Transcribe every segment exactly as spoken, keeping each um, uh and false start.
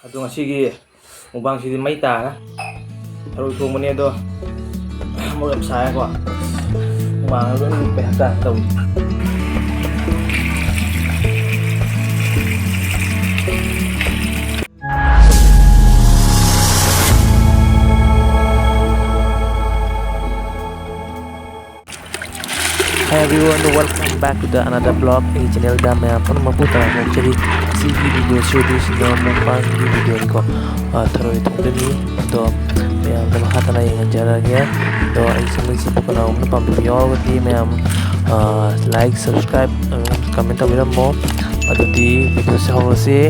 ꯑꯗꯣ ꯉꯁꯤꯒꯤ ꯃꯨꯛꯕꯥꯡꯁꯤꯗꯤ ꯃꯩ ꯇꯥꯔꯦ꯫ ꯊꯔꯣꯏ ꯊꯣꯡꯕꯅꯦ ꯑꯗꯣ ꯃꯣꯔꯣꯛ ꯌꯥꯝ ꯁꯥꯏꯀꯣ꯫ ꯍꯨꯃꯥꯡꯅ ꯂꯣꯏ ꯂꯨꯞꯄꯦ ꯍꯛꯆꯥꯡ ꯇꯧꯔꯤ꯫ Hi everyone, welcome back to the another vlog. ꯑꯩꯒꯤ channelꯗ ꯃꯌꯥꯝ ꯄꯨꯝꯅꯃꯛꯄꯨ ꯇꯔꯥꯝꯅ ꯑꯣꯛꯆꯔꯤ꯫ ꯉꯁꯤꯒꯤ videoꯁꯤ ꯑꯗꯨꯁꯤꯅ ꯃꯨꯛꯕꯥꯡꯒꯤ videoꯅꯤꯀꯣ꯫ ꯑ, ꯊꯔꯣꯏ ꯊꯣꯡꯗꯣꯏꯅꯤ꯫ ꯑꯗꯣ ꯃꯌꯥꯝꯗ ꯃꯈꯥ ꯇꯥꯅ ꯌꯦꯡꯍꯟꯖꯔꯛꯑꯒꯦ꯫ ꯑꯗꯣ ꯑꯩꯒꯤ channelꯁꯤꯕꯨ ꯀꯅꯥꯒꯨꯝꯕꯅ ꯄꯥꯝꯕꯤꯕ ꯌꯥꯎꯔꯒꯗꯤ ꯃꯌꯥꯝ, ꯑ, like, subscribe, ꯑ, comment ꯇꯧꯕꯤꯔꯝꯃꯣ꯫ ꯑꯗꯨꯗꯤ videoꯁꯦ ꯍꯧꯔꯁꯤ꯫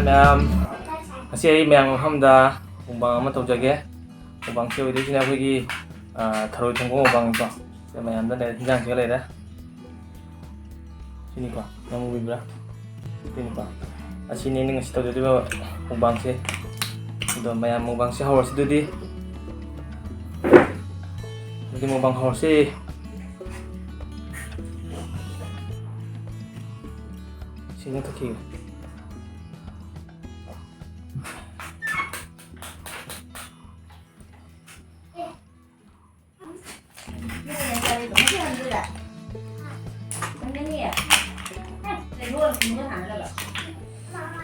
ꯃꯌꯥꯝ, ꯉꯁꯤ ꯑꯩ ꯃꯌꯥꯝ ꯃꯐꯝꯗ ꯃꯨꯛꯕꯥꯡ ꯑꯃ ꯇꯧꯖꯒꯦ꯫ ꯃꯨꯛꯕꯥꯡꯁꯦ ꯑꯣꯏꯗꯣꯏꯁꯤꯅ ꯑꯩꯈꯣꯏꯒꯤ, ꯑ, ꯊꯔꯣꯏ ꯊꯣꯡꯕ ꯃꯨꯛꯕꯥꯡꯅꯤꯀꯣ꯫ ꯁꯤꯗ ꯃꯌꯥꯝꯗ ꯂꯩꯔꯦ, ꯍꯤꯟꯖꯥꯡꯁꯤꯒ ꯂꯩꯔꯦ꯫ ꯁꯤꯅꯤꯀꯣ, ꯅꯪ ꯎꯕꯤꯕ꯭ꯔꯥ? ꯁꯤꯅꯤꯀꯣ꯫ ꯑꯁꯤꯅꯤ ꯑꯩꯅ ꯉꯁꯤ ꯇꯧꯖꯗꯣꯏꯕ ꯃꯨꯛꯕꯥꯡꯁꯦ꯫ ꯑꯗꯣ ꯃꯌꯥꯝ ꯃꯨꯛꯕꯥꯡꯁꯦ ꯍꯧꯔꯁꯤ ꯑꯗꯨꯗꯤ꯫ ꯑꯗꯨꯗꯤ ꯃꯨꯛꯕꯥꯡ ꯍꯧꯔꯁꯤ꯫ ꯁꯤꯅ ꯊꯛꯈꯤꯕ꯫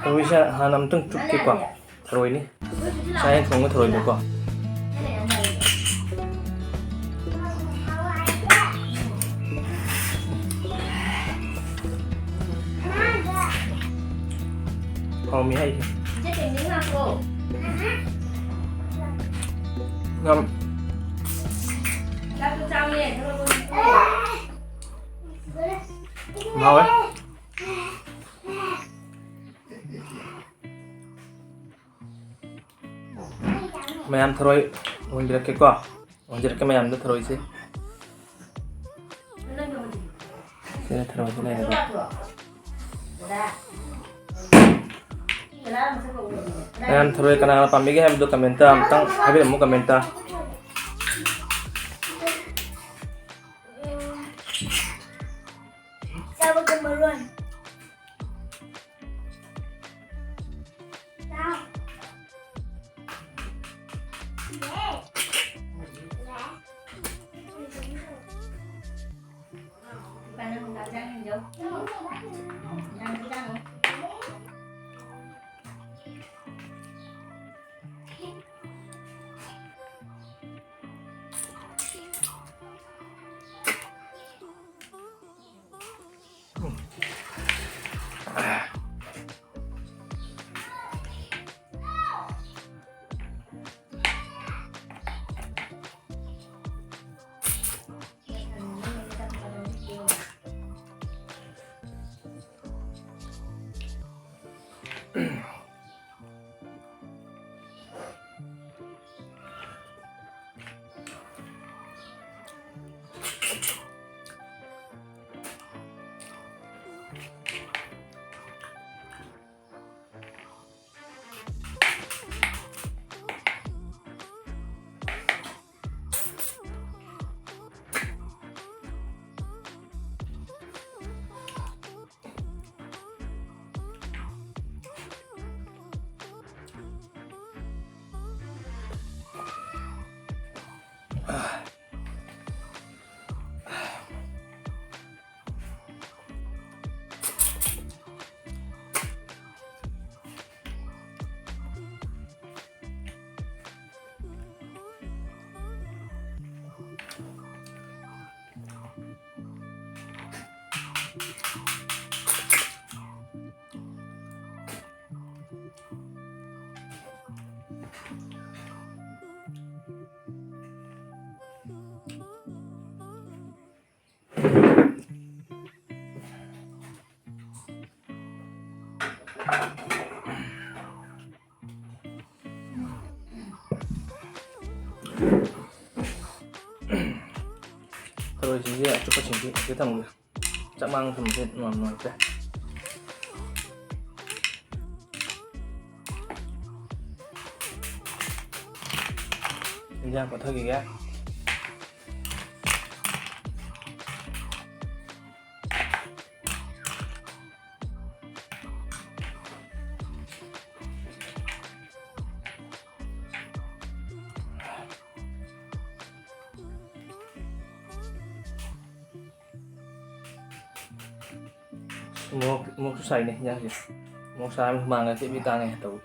ꯊꯔꯣꯏꯁꯦ ꯍꯥꯟꯅ ꯑꯝꯇꯪ ꯆꯨꯞꯀꯦꯀꯣ꯫ ꯊꯔꯣꯏꯅꯤ꯫ ꯏꯁꯥꯅ ꯊꯣꯡꯕ ꯊꯔꯣꯏꯗꯣꯀꯣ꯫ ꯍꯥꯎꯃꯤ ꯍꯥꯏꯁꯦ꯫ ꯌꯥꯝ ꯍꯥꯎꯋꯦ꯫ ꯃꯌꯥꯝ ꯊꯔꯣꯏ ꯍꯣꯟꯕꯤꯔꯛꯀꯦꯀꯣ꯫ ꯍꯣꯟꯖꯔꯛꯀꯦ ꯃꯌꯥꯝꯗ ꯊꯔꯣꯏꯁꯦ꯫ ꯁꯤꯗ ꯊꯔꯣꯏꯁꯦ ꯂꯩꯔꯦꯀꯣ꯫ ꯃꯌꯥꯝ ꯊꯔꯣꯏ ꯀꯅꯥ ꯀꯅꯥ ꯄꯥꯝꯕꯤꯒꯦ ꯍꯥꯏꯕꯗꯣ comment ꯑꯝꯇꯪ ꯍꯥꯏꯕꯤꯔꯝꯃꯨ, comment꯫ ꯆꯥꯕ ꯉꯝꯃꯔꯣꯏ꯫ ꯊꯔꯣꯏꯁꯤꯡꯁꯦ ꯑꯆꯨꯞꯄꯁꯤꯡꯁꯤ ꯑꯁꯤꯗ ꯊꯝꯒꯦ꯫ ꯆꯞ ꯃꯥꯟꯅ ꯊꯝꯕꯁꯦ ꯅꯨꯡꯉꯥꯏ-, ꯅꯨꯡꯉꯥꯏꯇ꯭ꯔꯦ꯫ ꯏꯟꯖꯥꯡ ꯀꯣꯠꯊꯈꯤꯒꯦ꯫ ꯃꯣꯔꯣꯛ, ꯃꯣꯔꯣꯛꯁꯨ ꯁꯥꯏꯅꯦ ꯏꯟꯖꯥꯡꯁꯦ꯫ ꯃꯣꯔꯣꯛ ꯁꯥꯔꯃꯤ ꯍꯨꯃꯥꯡꯒ ꯆꯦꯠꯂꯤ ꯀꯥꯡꯉꯦ ꯇꯧꯏ꯫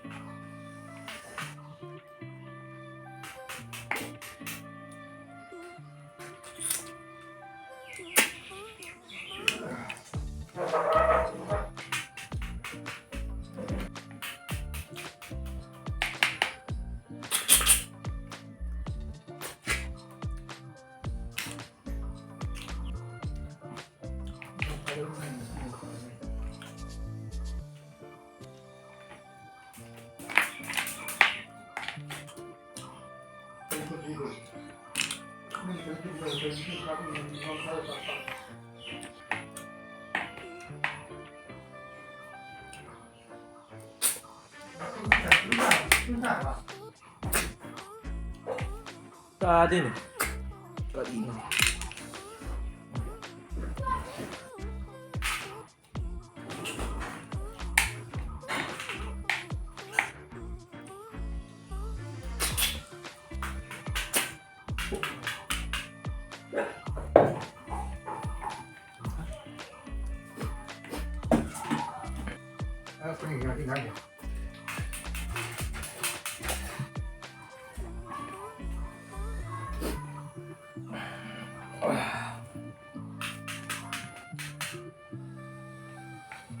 ꯇꯥꯗꯦꯅꯦ꯫ ꯀꯔꯤꯅꯣ?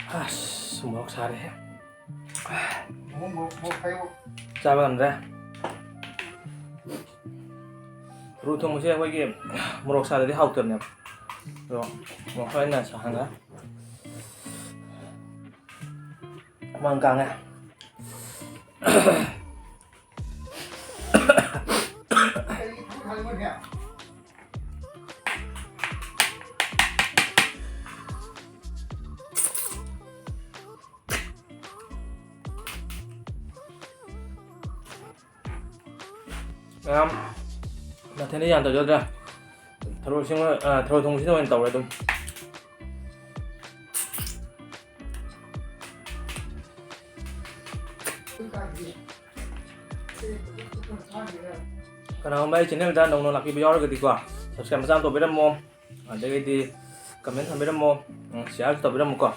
ꯑꯁ, ꯃꯣꯔꯣꯛ ꯁꯥꯔꯦꯍꯦ꯫ ꯆꯥꯕ ꯉꯝꯗ꯭ꯔꯦ꯫ ꯊꯔꯣꯏ ꯊꯣꯡꯕꯁꯦ ꯑꯩꯈꯣꯏꯒꯤ ꯃꯣꯔꯣꯛ ꯁꯥꯗ꯭ꯔꯗꯤ ꯍꯥꯎꯇꯕꯅꯦꯕ꯫ ꯑꯗꯣ ꯃꯣꯔꯣꯛ ꯈꯔ ꯑꯩꯅ ꯁꯥꯍꯟꯈ꯭ꯔꯦ꯫ ꯍꯨꯃꯥꯡ ꯀꯥꯡꯉꯦ꯫ ꯃꯌꯥꯝ ꯃꯊꯦꯜꯗꯤ ꯌꯥꯝ ꯇꯧꯖꯗ꯭ꯔꯦ꯫ ꯊꯔꯣꯏ ꯁꯤꯡ-, ꯑ, ꯊꯔꯣꯏ ꯊꯣꯡꯕꯁꯤꯅ ꯑꯣꯏꯅ ꯇꯧꯔꯦ ꯑꯗꯨꯝ꯫ ꯀꯅꯥꯒꯨꯝꯕ ꯑꯩ channel ꯗ ꯅꯧꯅ ꯂꯥꯛꯄꯤꯕ ꯌꯥꯎꯔꯒꯗꯤꯀꯣ, subscribe ꯃꯆꯥ ꯑꯃ ꯇꯧꯕꯤꯔꯝꯃꯣ, ꯑꯗꯒꯤꯗꯤ comment ꯊꯝꯕꯤꯔꯝꯃꯣ, ꯎꯝ, share ꯁꯨ ꯇꯧꯕꯤꯔꯝꯃꯨꯀꯣ꯫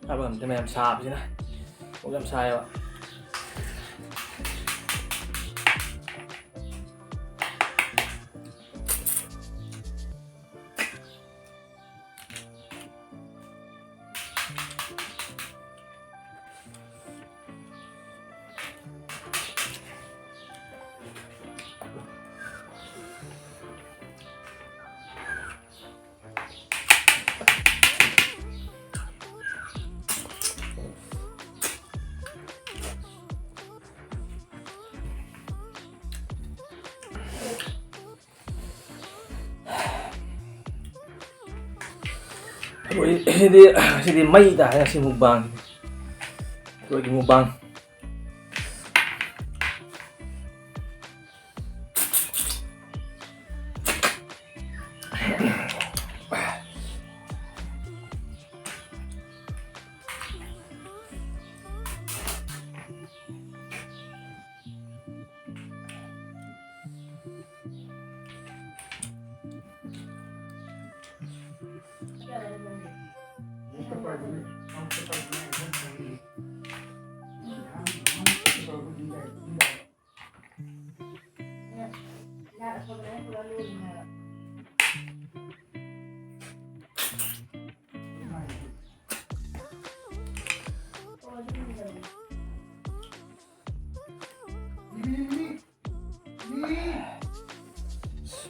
ꯍꯥꯏꯕ ꯉꯝꯗꯦ ꯃꯌꯥꯝ ꯁꯥꯕꯁꯤꯅ꯫ ꯀꯣꯛ ꯌꯥꯝ ꯁꯥꯏꯌꯦꯕ꯫ ꯑꯩꯈꯣꯏ ꯁꯤꯗꯤ, ꯁꯤꯗꯤ ꯃꯩ ꯇꯥꯔꯦ ꯉꯁꯤ mukbang꯫ ꯑꯩꯈꯣꯏꯒꯤ mukbang꯫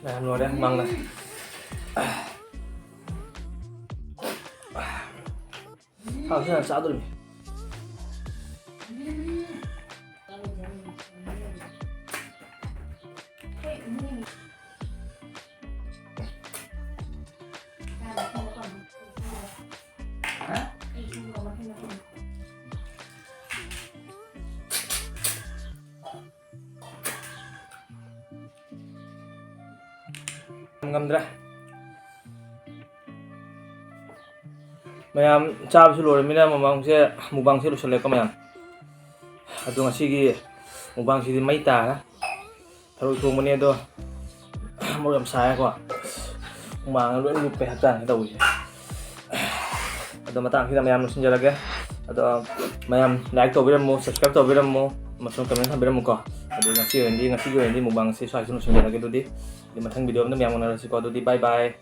ꯃꯌꯥꯝ ꯂꯣꯏꯔꯦ ꯃꯪꯒꯜ꯫ ꯍꯥꯎ ꯁꯤꯅ ꯆꯥꯗꯣꯔꯤꯃꯤ꯫ ꯉꯝꯗ꯭ꯔꯦ꯫ ꯃꯌꯥꯝ ꯆꯥꯕꯁꯨ ꯂꯣꯏꯔꯃꯤꯅ ꯃꯃꯥꯡꯁꯦ, ꯃꯨꯛꯕꯥꯡꯁꯦ ꯂꯣꯏꯁꯤꯜꯂꯦꯀꯣ ꯃꯌꯥꯝ꯫ ꯑꯗꯣ ꯉꯁꯤꯒꯤ ꯃꯨꯛꯕꯥꯡꯁꯤꯗꯤ ꯃꯩ ꯇꯥꯔꯦ꯫ ꯊꯔꯣꯏ ꯊꯣꯡꯕꯅꯦ ꯑꯗꯣ ꯃꯣꯔꯣꯛ ꯌꯥꯝ ꯁꯥꯏꯀꯣ꯫ ꯍꯨꯃꯥꯡꯅ ꯂꯣꯏ ꯂꯨꯞꯄꯦ ꯍꯛꯆꯥꯡꯁꯦ ꯇꯧꯔꯤꯁꯦ꯫ ꯑꯗꯣ ꯃꯇꯥꯡꯁꯤꯗ ꯃꯌꯥꯝ ꯂꯣꯏꯁꯤꯟꯖꯔꯒꯦ꯫ ꯑꯗꯣ ꯃꯌꯥꯝ like ꯇꯧꯕꯤꯔꯝꯃꯨ, subscribe ꯇꯧꯕꯤꯔꯝꯃꯨ, ꯑꯃꯁꯨꯡ comment ꯊꯝꯕꯤꯔꯝꯃꯨꯀꯣ꯫ ꯑꯗꯨ ꯉꯁꯤ ꯑꯣꯏꯅꯗꯤ, ꯉꯁꯤꯒꯤ ꯑꯣꯏꯅꯗꯤ ꯃꯨꯛꯕꯥꯡꯁꯦ ꯁ꯭ꯋꯥꯏꯁꯤꯗ ꯂꯣꯏꯁꯤꯟꯖꯔꯒꯦ꯫ ꯑꯗꯨꯗꯤ, ꯑꯗꯨꯗꯤ ꯃꯊꯪ video ꯑꯃꯗ ꯃꯌꯥꯝ ꯎꯅꯔꯁꯤꯀꯣ꯫ ꯑꯗꯨꯗꯤ bye bye꯫